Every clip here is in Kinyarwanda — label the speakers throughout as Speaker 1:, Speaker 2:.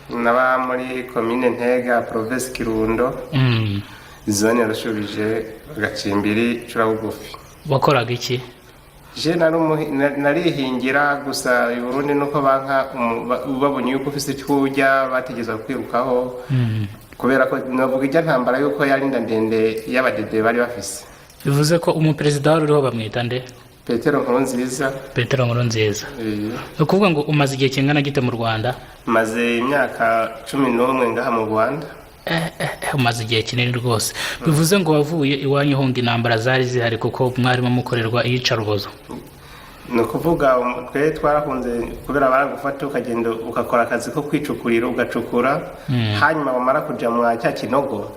Speaker 1: Naba muri komine Ntega, province Kirundo, zone Rushubije, Gacimbiri Curabugufi.
Speaker 2: Wakoraga iki?
Speaker 1: Je narihingira gusa. I Burundi nuko banka babonye yuko ufise icyo urya, bategeza kwirukaho, kubera ko navuga ijya ntambara yuko yari inda ndende y'abadede bari bafise.
Speaker 2: Bivuze ko umuperezida wari uriho bamwita nde?
Speaker 1: Petero Nkurunziza.
Speaker 2: Petero Nkurunziza. Ni ukuvuga ngo umaze igihe kingana gite mu Rwanda?
Speaker 1: Maze imyaka 11 ngaha mu Rwanda.
Speaker 2: Umaze igihe kinini rwose. Bivuze ngo wavuye iwanyu uhunga intambara zari zihari, kuko mwarimo mukorerwa iyicarubozo.
Speaker 1: Ni ukuvuga twe twarahunze kubera baragufata, ukagenda ugakora akazi ko kwicukurira, ugacukura, hanyuma wamara kuja mwa cya kinogo,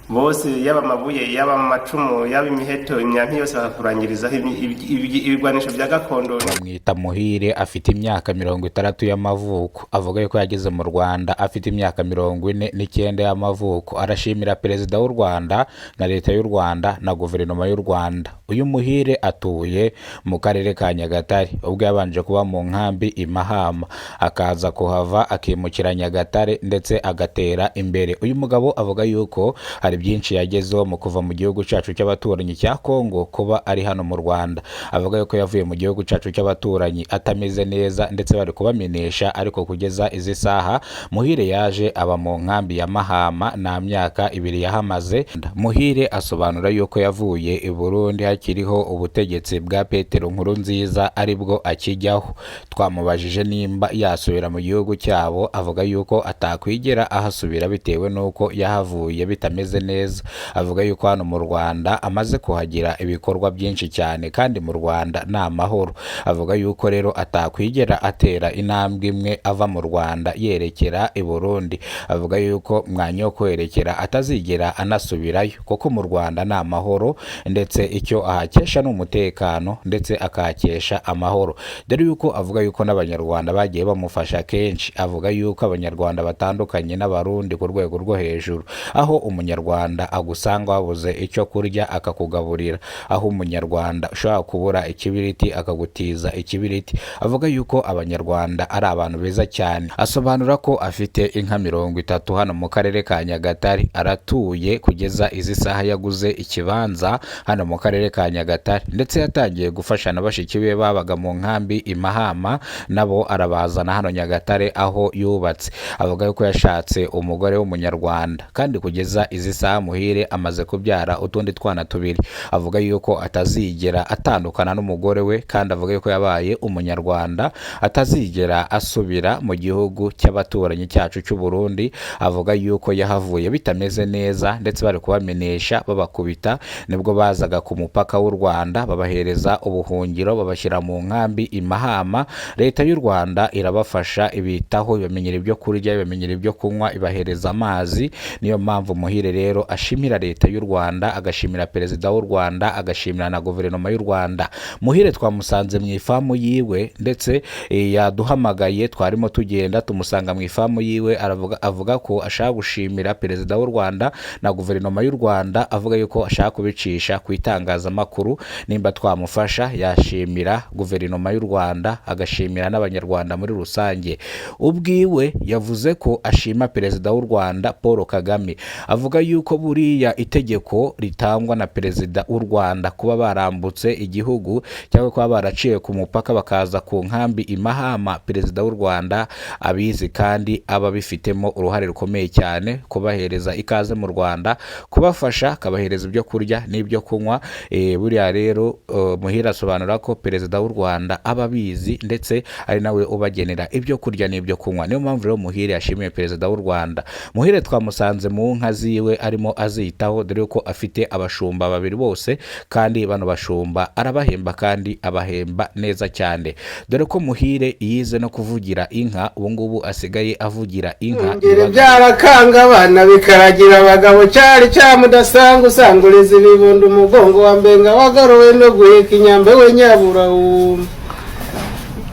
Speaker 1: bose, yaba amabuye, yaba amacumu, yaba imiheto, imyampi yose, bakakurangirizaho ibigwanisho bya gakondo.
Speaker 3: Bamwita Muhire, afite imyaka 60 y'amavuko. Avuga yuko yageze mu Rwanda afite imyaka 49 y'amavuko. Arashimira Perezida w'u Rwanda na Leta y'u Rwanda na Guverinoma y'u Rwanda. Uyu Muhire atuye mu karere ka Nyagatare. Ubwo yabanje kuba mu nkambi i Mahama, akaza kuhava akimukira Nyagatare, ndetse agatera imbere. Uyu mugabo avuga yuko hari byinshi yagezeho mu kuva mu gihugu cyacu cy'abaturanyi cya Kongo kuba ari hano mu Rwanda. Avuga yuko yavuye mu gihugu cyacu cy'abaturanyi atameze neza, ndetse bari kubamenesha, ariko kugeza izi saha Muhire yaje aba mu nkambi ya Mahama, nta myaka 2 yahamaze. Muhire asobanura yuko yavuye i Burundi hakiriho ubutegetsi bwa Petero Nkurunziza, aribwo akijyaho. Twamubajije nimba yasubira mu gihugu cyabo, avuga yuko atakwigera ahasubira bitewe n'uko yahavuye bitameze neza. Avuga yuko hano mu Rwanda amaze kuhagira ibikorwa byinshi cyane, kandi mu Rwanda ni amahoro. Avuga yuko rero atakwigera atera intambwe imwe ava mu Rwanda yerekera i Burundi. Avuga yuko mwanya wo kwerekera atazigera anasubirayo, kuko mu Rwanda ni amahoro, ndetse icyo ahakesha ni umutekano, ndetse akahakesha amahoro, dore yuko avuga yuko n'Abanyarwanda bagiye bamufasha kenshi. Avuga yuko Abanyarwanda batandukanye n'Abarundi ku rwego rwo hejuru, aho Umunyarwanda agusanga wabuze icyo kurya akakugaburira, aho Umunyarwanda ushobora kubura ikibiriti akagutiza ikibiriti. Avuga yuko Abanyarwanda ari abantu beza cyane. Asobanura ko afite inka 30 hano mu karere ka Nyagatare, aratuye kugeza izi saha. Yaguze ikibanza hano mu karere ka Nyagatare, ndetse yatangiye gufasha na bashiki be babaga mu nkambi i Mahama, nabo arabazana hano Nyagatare aho yubatse. Avuga yuko yashatse umugore w'Umunyarwanda, kandi kugeza izi saha Muhire amaze kubyara utundi twana tubiri. Avuga yuko atazigera atandukana n'umugore we, kandi avuga yuko yabaye Umunyarwanda, atazigera asubira mu gihugu cy'abaturanyi cyacu cy'u Burundi. Avuga yuko yahavuye bitameze neza, ndetse bari kubamenesha babakubita, nibwo bazaga ku mupaka w'u Rwanda babahereza ubuhungiro, babashyira mu nkambi i Mahama. Leta y'u Rwanda irabafasha, ibitaho, ibamenyera ibyo kurya, ibamenyera ibyo kunywa, ibahereza amazi. Niyo mpamvu Muhire rero ashimira Leta y'u Rwanda, agashimira Perezida w'u Rwanda, agashimira na Guverinoma y'u Rwanda. Muhire twamusanze mu ifamu yiwe, ndetse yaduhamagaye twarimo tugenda tumusanga mu ifamu yiwe. Avuga ko ashaka gushimira Perezida w'u Rwanda na Guverinoma y'u Rwanda. Avuga yuko ashaka kubicisha ku itangazamakuru, nimba twamufasha yashimira Guverinoma y'u Rwanda, agashimira n'Abanyarwanda muri rusange. Ubwiwe yavuze ko ashima Perezida w'u Rwanda Paul Kagame. Avuga yuko buriya itegeko ritangwa na Perezida w'u Rwanda kuba barambutse igihugu cyangwa kuba baraciye ku mupaka bakaza ku nkambi i Mahama, Perezida w'u Rwanda abizi kandi aba abifitemo uruhare rukomeye cyane kubahereza ikaze mu Rwanda, kubafasha, akabahereza ibyo kurya n'ibyo kunywa. Buriya rero Muhire asobanura ko Perezida w'u Rwanda aba abizi, ndetse ari nawe ubagenera ibyo kurya n'ibyo kunywa. Niyo mpamvu rero Muhire yashimiye Perezida w'u Rwanda. Muhire twamusanze mu nka ziwe arimo azitaho, dore ko afite abashumba babiri bose, kandi bano bashumba arabahemba, kandi abahemba neza cyane, dore ko Muhire yize no kuvugira inka. Ubu ngubu asigaye avugira inka.
Speaker 4: Ngeri byarakanga abana bikaragira abagabo, cyari cyamudasanga usanguriza ibibondo umugongo wa mbenga wagaruwe no guheka inyambe we nyabura wumva.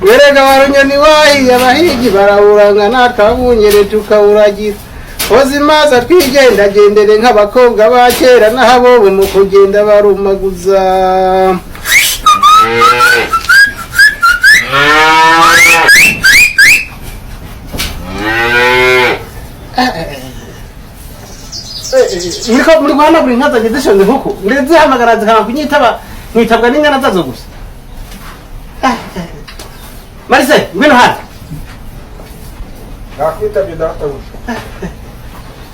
Speaker 4: Werega wa runyoni wahiye abahigi barawuranga, natwe abungere tukawuragira. Oza imaza twigendagendere nk'abakobwa ba kera, n'ahabobo mu kugenda barumaguza. Muriko muri guhanagura inka zanjye zishonze nkuko ndizihamagara zikanga kunyitaba, nkitabwa n'inyana zazo gusa. Marise, ngwino hano.
Speaker 5: Nakwitabye databuja.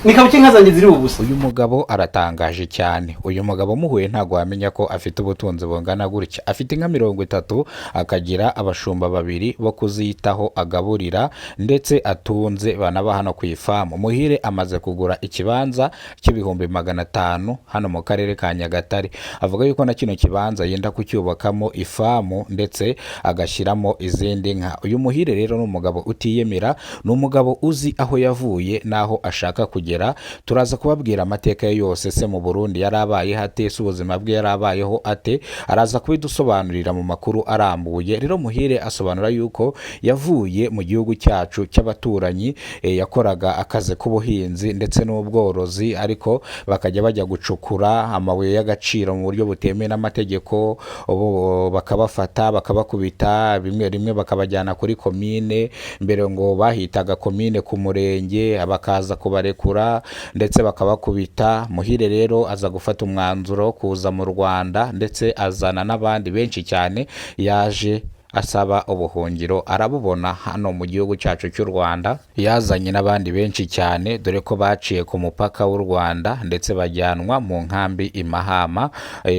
Speaker 4: Ni kabuki inka zanjye ziri ubusa.
Speaker 3: Uyu mugabo aratangaje cyane. Uyu mugabo muhuye ntabwo wamenya ko afite ubutunzi bungana gutya. Afite inka 30, akagira abashumba babiri bo kuzitaho agaburira ndetse atunze banaba hano ku ifamu. Muhire amaze kugura ikibanza cy'ibihumbi 500 hano mu karere ka Nyagatare. Avuga yuko na kino kibanza yenda kucyubakamo ifamu ndetse agashyiramo izindi nka. Uyu Muhire rero ni umugabo utiyemera, ni umugabo uzi aho yavuye n'aho ashaka kugera. Turaza kubabwira amateka ye yose. Se mu Burundi yari abayeho ate? Se ubuzima bwe yari abayeho ate? Araza kubidusobanurira mu makuru arambuye. Rero Muhire asobanura yuko yavuye mu gihugu cyacu cy'abaturanyi, yakoraga akazi k'ubuhinzi ndetse n'ubworozi, ariko bakajya bajya gucukura amabuye y'agaciro mu buryo butemewe n'amategeko, ubu bakabafata bakabakubita, bimwe rimwe bakabajyana kuri komine, mbere ngo bahitaga komine ku murenge, bakaza kubarekura ndetse bakabakubita. Muhire rero aza gufata umwanzuro wo kuza mu Rwanda, ndetse azana n'abandi benshi cyane. Yaje asaba ubuhungiro arabubona hano mu gihugu cyacu cy'u Rwanda. Yazanye n'abandi benshi cyane, dore ko baciye ku mupaka w'u Rwanda ndetse bajyanwa mu nkambi i Mahama.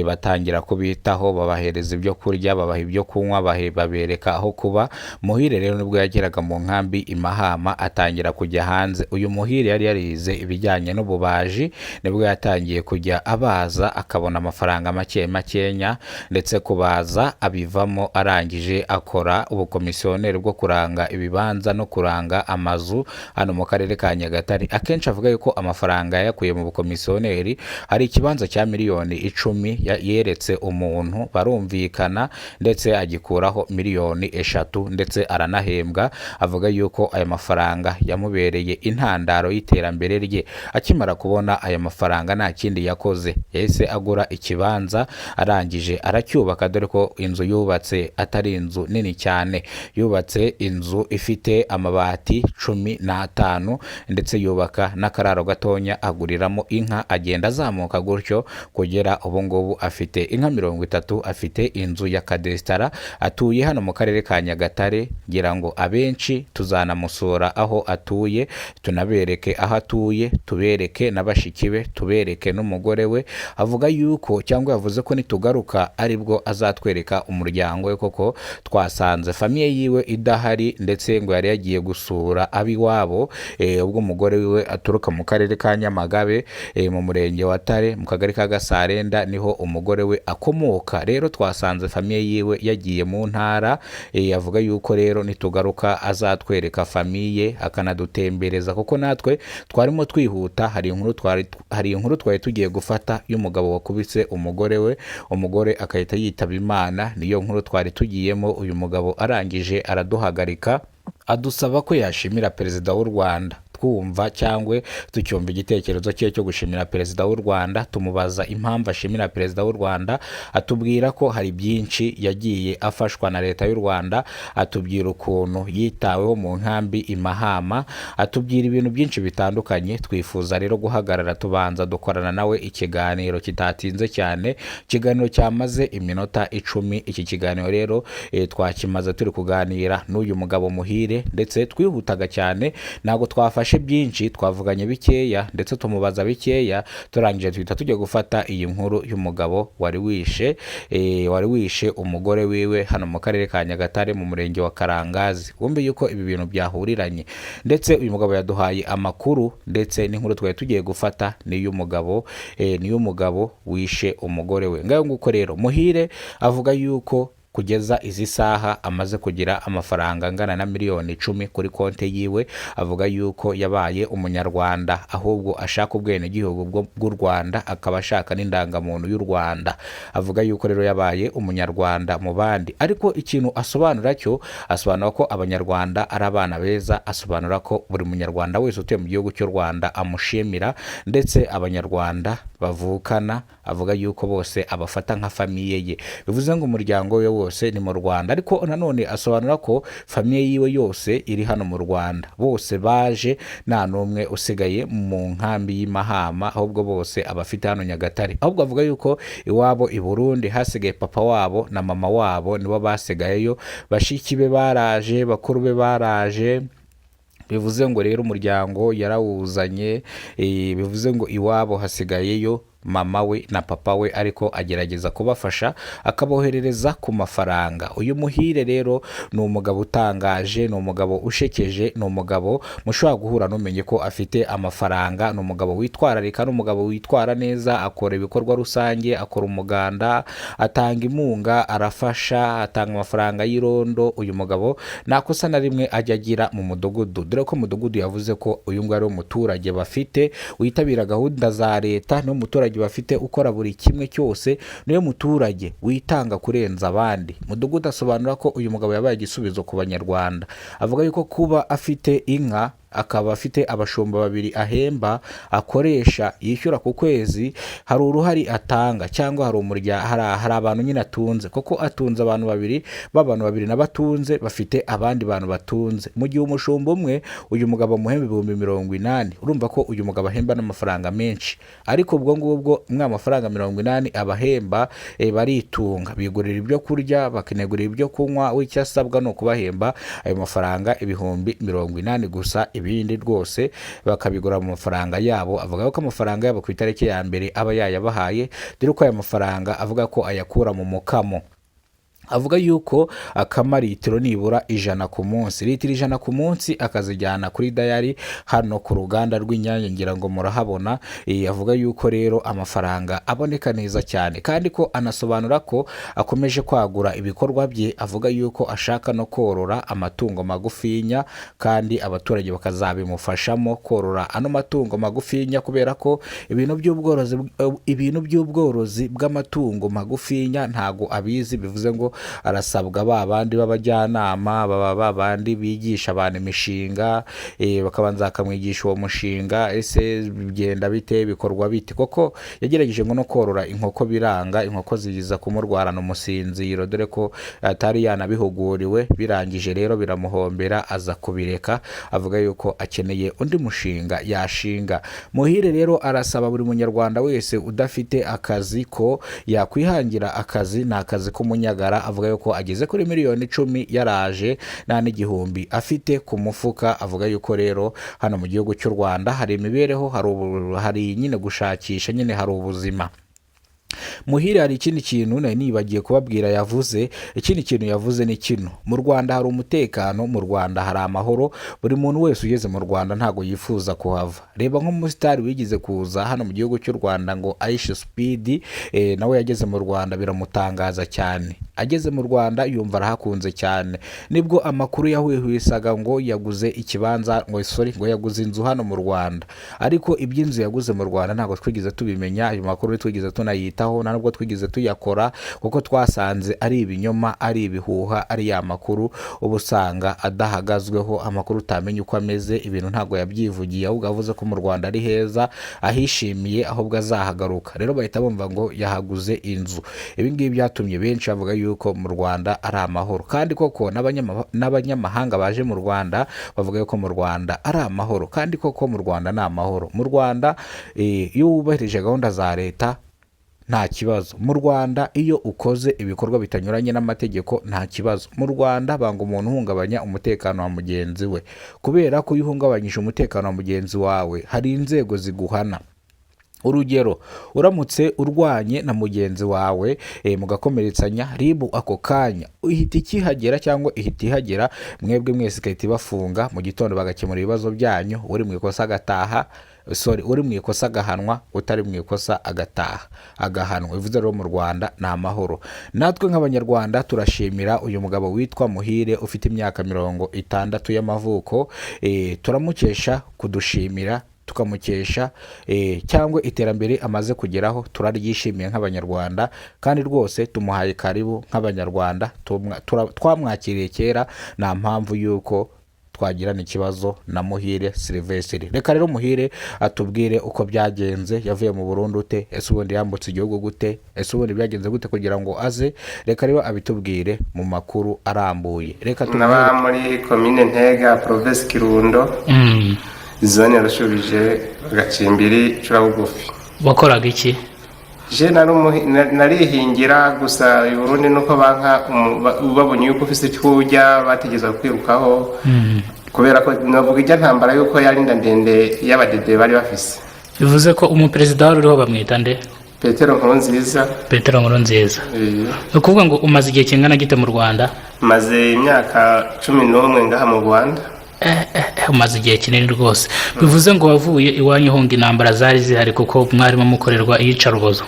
Speaker 3: Batangira kubitaho, babahereza ibyo kurya, babaha ibyo kunywa, babereka aho kuba. Muhire rero nibwo yageraga mu nkambi i Mahama atangira kujya hanze. Uyu Muhire yari yarize ibijyanye n'ububaji, nibwo yatangiye kujya abaza akabona amafaranga make makenya, ndetse kubaza abivamo arangije akora ubukomisiyoneri bwo kuranga ibibanza no kuranga amazu hano mu karere ka Nyagatare. Akenshi avuga yuko amafaranga yayakuye mu bukomisiyoneri. Hari ikibanza cya miliyoni 10 yeretse umuntu barumvikana, ndetse agikuraho miliyoni 3, ndetse aranahembwa. Avuga yuko aya mafaranga yamubereye intandaro y'iterambere rye. Akimara kubona aya mafaranga nta kindi yakoze, yahise agura ikibanza, arangije aracyubaka, dore ko inzu yubatse atari inzu nini cyane. Yubatse inzu ifite amabati 15, ndetse yubaka n'akararo gatonya aguriramo inka, agenda azamuka gutyo kugera ubu ngubu afite inka 30, afite inzu ya kadesitara, atuye hano mu karere ka Nyagatare. Ngira ngo abenshi tuzanamusura aho atuye, tunabereke aho atuye, tubereke na bashiki be, tubereke n'umugore we. Avuga yuko cyangwa yavuze ko nitugaruka aribwo azatwereka umuryango we, koko twasanze famiye yiwe idahari, ndetse ngo yari yagiye gusura ab'iwabo. Ubwo umugore wiwe aturuka mu karere ka Nyamagabe, mu murenge wa Tare, mu kagari ka Gasarenda, niho umugore we akomoka. Rero twasanze famiye yiwe yagiye mu ntara. Avuga yuko rero nitugaruka azatwereka famiye akanadutembereza, kuko natwe twarimo twihuta. Hari inkuru twari tugiye gufata y'umugabo wakubise umugore we, umugore agahita yitaba Imana. Niyo nkuru twari tugiyemo. Uyu mugabo arangije araduhagarika, adusaba ko yashimira perezida w'u Rwanda. Twumva cyangwa tucyumva igitekerezo cye cyo gushimira perezida w'u Rwanda, tumubaza impamvu ashimira perezida w'u Rwanda, atubwira ko hari byinshi yagiye afashwa na leta y'u Rwanda, atubwira ukuntu yitaweho mu nkambi i Mahama, atubwira ibintu byinshi bitandukanye. Twifuza rero guhagarara tubanza dukorana nawe ikiganiro kitatinze cyane, ikiganiro cyamaze iminota 10. Iki kiganiro rero twakimaze turi kuganira n'uyu mugabo Muhire, ndetse twihutaga cyane, ntabwo twafashe byinshi, twavuganye bikeya ndetse tumubaza bikeya. Turangije tuhita tujya gufata iyi nkuru y'umugabo wari wishe umugore wiwe hano mu karere ka Nyagatare mu murenge wa Karangazi. Wumve yuko ibi bintu byahuriranye, ndetse uyu mugabo yaduhaye amakuru, ndetse n'inkuru twari tugiye gufata ni iy'umugabo wishe umugore we. Ngayo nguko rero, Muhire avuga yuko kugeza izi saha amaze kugira amafaranga angana na miliyoni 10 kuri konti yiwe. Avuga yuko yabaye umunyarwanda, ahubwo ashaka ubwenegihugu bw'u Rwanda, akaba ashaka n'indangamuntu y'u Rwanda. Avuga yuko rero yabaye umunyarwanda mu bandi, ariko ikintu asobanura cyo, asobanura ko abanyarwanda ari abana beza, asobanura ko buri munyarwanda wese utuye mu gihugu cy'u Rwanda amushimira, ndetse abanyarwanda bavukana avuga yuko bose abafata nka famiye ye, bivuze ngo umuryango we wose. wose ni mu Rwanda. Ariko nanone asobanura ko famille yiwe yose iri hano mu Rwanda, bose baje, nta n'umwe usigaye mu nkambi y'Imahama, ahubwo bose abafite hano Nyagatare. Ahubwo avuga yuko iwabo i Burundi hasigaye papa wabo na mama wabo, nibo basigayeyo. Bashiki be baraje, bakuru be baraje. Bivuze ngo rero umuryango yarawuzanye. Bivuze ngo iwabo hasigayeyo mama we na papa we, ariko agerageza kubafasha akaboherereza ku mafaranga. Uyu Muhire rero ni umugabo utangaje, ni umugabo ushekeje, ni umugabo mushobora guhura numenye ko afite amafaranga, ni umugabo witwararika, ni umugabo witwara neza, akora ibikorwa rusange, akora umuganda, atanga inkunga, arafasha, atanga amafaranga y'irondo. Uyu mugabo nta kosa na rimwe ajya agira mu mudugudu, dore ko umudugudu yavuze ko uyu nguyu ari umuturage bafite witabira gahunda za leta, ni umuturage bafite ukora buri kimwe cyose, niwe muturage witanga kurenza abandi. Mudugudu asobanura ko uyu mugabo yabaye igisubizo ku Banyarwanda. Avuga yuko kuba afite inka, akaba afite abashumba babiri ahemba, akoresha, yishyura ku kwezi, hari uruhare atanga, cyangwa hari umurya, hari abantu nyine atunze, kuko atunze abantu babiri, b'abantu babiri n'abatunze bafite abandi bantu batunze. Mu gihe umushumba umwe uyu mugabo amuhemba 80,000, urumva ko uyu mugabo ahemba n'amafaranga menshi. Ariko ubwo ngubwo mwa mafaranga 80 abahemba, baritunga, bigurira ibyo kurya, bakinegurira ibyo kunywa. We icyo asabwa ni ukubahemba ayo mafaranga 80,000 gusa, ibindi rwose bakabigura mu mafaranga yabo. Avuga ko amafaranga yabo ku itariki ya mbere aba yayabahaye, dore ko aya mafaranga avuga ko ayakura mu mukamo. Avuga yuko akama litiro nibura 100 ku munsi, litiro 100 ku munsi akazijyana kuri dairy hano ku ruganda rw'Inyange, ngira ngo murahabona. Avuga yuko rero amafaranga aboneka neza cyane, kandi ko anasobanura ko akomeje kwagura ibikorwa bye. Avuga yuko ashaka no korora amatungo magufinya, kandi abaturage bakazabimufashamo korora ano matungo magufinya, kubera ko ibintu by'ubworozi bw'amatungo magufinya ntago abizi. Bivuze ngo arasabwa ba bandi b'abajyanama, baba ba bandi bigisha abantu imishinga, bakabanza bakamwigisha uwo mushinga, ese bigenda bite, bikorwa bite. Koko yagerageje ngo no korora inkoko biranga, inkoko ziza kumurwarana umusinziro, dore ko atari yanabihuguriwe. Birangije rero biramuhombera, aza kubireka. Avuga yuko akeneye undi mushinga yashinga. Muhire rero arasaba buri munyarwanda wese udafite akazi ko yakwihangira akazi, ni akazi k'umunyagara. Avuga yuko ageze kuri miliyoni 10 yaraje nta n'igihumbi afite ku mufuka. Avuga yuko rero hano mu gihugu cy'u Rwanda hari imibereho, hari nyine gushakisha, nyine hari ubuzima. Muhire hari ikindi kintu nari nibagiye kubabwira yavuze. Ikindi kintu yavuze ni kino: mu Rwanda hari umutekano, mu Rwanda hari amahoro, buri muntu wese ugeze mu Rwanda ntabwo yifuza kuhava. Reba nk'umusitari wigeze kuza hano mu gihugu cy'u Rwanda ngo Aisha Speed, nawe yageze mu Rwanda biramutangaza cyane. Ageze mu Rwanda yumva arahakunze cyane. Nibwo amakuru yahwihwisaga ngo yaguze ikibanza, ngo sorry, ngo yaguze inzu hano mu Rwanda. Ariko iby'inzu yaguze mu Rwanda ntabwo twigeze tubimenya, ayo makuru twigeze tunayitaho, nta nubwo twigeze tuyakora, kuko twasanze ari ibinyoma, ari ibihuha, ari ya makuru uba usanga adahagazweho, amakuru utamenya uko ameze. Ibintu ntabwo yabyivugiye, ahubwo avuze ko mu Rwanda ari heza, ahishimiye, ahubwo azahagaruka. Rero bahita bumva ngo yahaguze inzu. Ibi ngibi byatumye benshi bavuga yuko mu Rwanda ari amahoro, kandi koko n'abanyamahanga baje mu Rwanda bavuga yuko mu Rwanda ari amahoro, kandi koko mu Rwanda ni amahoro. Mu Rwanda, iyo wubahirije gahunda za leta nta kibazo. Mu Rwanda iyo ukoze ibikorwa bitanyuranye n'amategeko nta kibazo. Mu Rwanda banga umuntu uhungabanya umutekano wa mugenzi we, kubera ko iyo uhungabanyije umutekano wa mugenzi wawe hari inzego ziguhana. Urugero, uramutse urwanye na mugenzi wawe, mugakomeretsanya, RIB ako kanya ihita ikihagera, cyangwa ihita ihagera mwebwe mwese igahita ibafunga, mu gitondo bagakemura ibibazo byanyu, uri mu ikosa agataha, sorry, uri mu ikosa agahanwa, utari mu ikosa agataha agahanwa. Bivuze rero mu Rwanda ni amahoro. Natwe nk'Abanyarwanda turashimira uyu mugabo witwa Muhire ufite imyaka 60 y'amavuko, turamukesha kudushimira, tukamukesha, cyangwa iterambere amaze kugeraho turaryishimiye nk'Abanyarwanda, kandi rwose tumuhaye karibu nk'Abanyarwanda. Twamwakiriye kera, nta mpamvu y'uko Twagirana ikibazo na Muhire Silvestre. Reka rero Muhire atubwire uko byagenze. Yavuye mu Burundi ute? Ese ubundi yambutse igihugu gute? Ese ubundi byagenze gute kugira ngo aze? Reka rero abitubwire mu makuru arambuye. Reka
Speaker 1: Naba
Speaker 3: tumuhere.
Speaker 1: muri komine Ntega, provinsi Kirundo, zone Rushubije, Gacimbiri Curabugufi.
Speaker 2: Wakoraga iki?
Speaker 1: Je narihingira gusa. I Burundi nuko banka babonye yuko ufise icyo urya, bategeza kwirukaho, kubera ko navuga ijya ntambara yuko yari inda ndende y'abadede bari bafise.
Speaker 2: Bivuze ko umuperezida wari uriho bamwita nde?
Speaker 1: Petero Nkurunziza.
Speaker 2: Petero Nkurunziza. Ni ukuvuga ngo umaze igihe kingana gite mu Rwanda?
Speaker 1: Maze imyaka 11 ngaha mu Rwanda.
Speaker 2: Umaze igihe kinini rwose. Bivuze ngo wavuye iwanyu uhunga intambara zari zihari, kuko mwarimo mukorerwa iyicarubozo.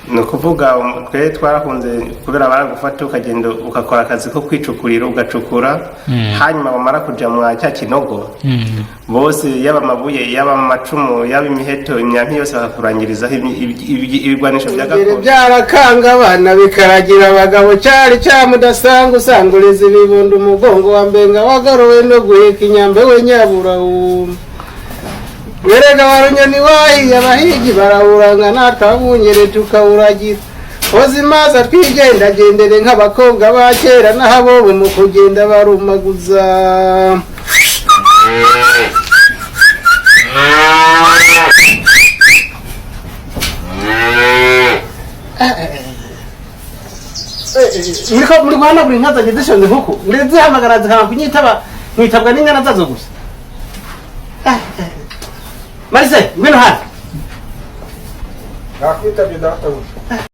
Speaker 1: Ni ukuvuga twe twarahunze kubera baragufata ukagenda ugakora akazi ko kwicukurira, ugacukura, hanyuma wamara kuja mwa cya kinogo, bose, yaba amabuye, yaba amacumu, yaba imiheto, imyambi yose, bakakurangirizaho ibigwanisho bya
Speaker 4: Bigere
Speaker 1: gakondo.
Speaker 4: Byarakanga abana bikaragira abagabo, cyari cyamudasanga usanguriza ibibondo umugongo wa mbenga wagaruwe no guheka inyambe we nyabura wuma. Werega wa runyoni wahiye abahigi barawuranga, natwe abungere tukawuragira. Oza imaza twigendagendere nk'abakobwa ba kera, n'ahabobo mu kugenda barumaguza. Muriko muri guhanagura inka zanjye zishonze nkuku, ndizihamagara zikanga kunyitaba, nkitabwa n'inyana zazo gusa. Marise, ngwino hano.
Speaker 5: Nakwitabye, databuja.